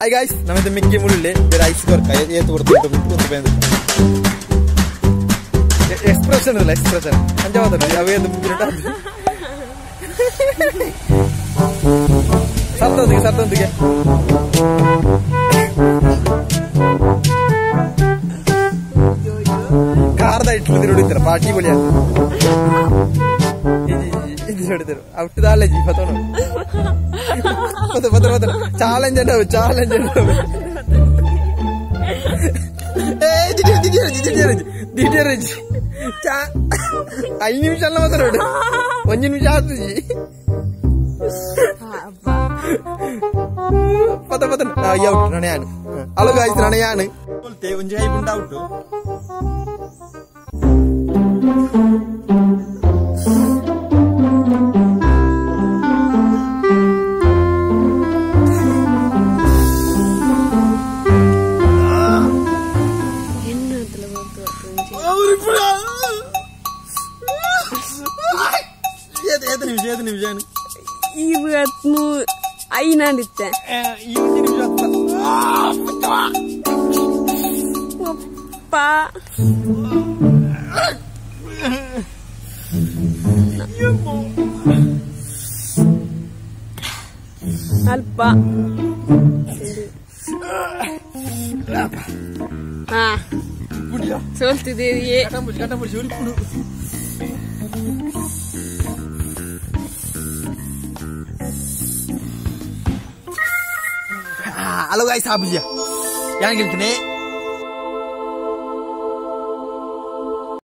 Hi guys, ನಮ್ಮದು ಮಿಕ್ಕಿ ಮುಳ್ಳೆ ಬೇರೆ ice ಕೊರ್ಕ ಏತು ಕೊಡ್ತು. ಎಕ್ಸ್ಪ್ರೆಷನ್ ಇಲ್ಲ, ಎಕ್ಸ್ಪ್ರೆಷನ್ ಅಂಜವಾದ ಅವೇದು ಸತ್ತೊಂದಿಗೆ ಸತ್ತೊಂದಿಗೆ. ಕಾರ್ದ ಇಟ್ಲು ಹೊಡಿತಾರೆ ಪಾರ್ಟಿ ಬಳಿ ಇದು ಹೊಡಿತಾರೆ ಔಟ್ ಜಿ ಫತೋಣ ಪತ್ರ ಪತ್ರ ಚಾಲೆಂಜ್ ಅನ್ನ ಚಾಲೆಂಜ್ ಅನ್ನ. ಏ ದಿಢೀರ್ ದಿಢೀರ್ ದಿಢೀರ್ ದಿಢೀರ್ ಚಾ 5 ನಿಮಿಷ ಅಲ್ಲ ಮಾತಾಡೋಡು, 1 ನಿಮಿಷ ಆತು ಜಿ. ಪತ ಪತ ಔಟ್ ನಣೆಯಾನು. ಹಲೋ ಗಾಯ್ಸ್, ನಣೆಯಾನು ಒಂಜಿ ಕೈ ಪುಂಡ ಔಟು. ನಿಮಿಷ 23 ಐನಾಡಿತ್ತೆ. ನಿಮಿಷ ಒಪ್ಪ ಅಲ್ಪ. ಹಾ ಸೋಲ್ತಿದ್ದೀರಿ. ಹಲೋ ಗಾಯ್ಸ್, ಆಬುಜಿಯ ಯಾನ್ ಗೆಲ್ತೀನಿ.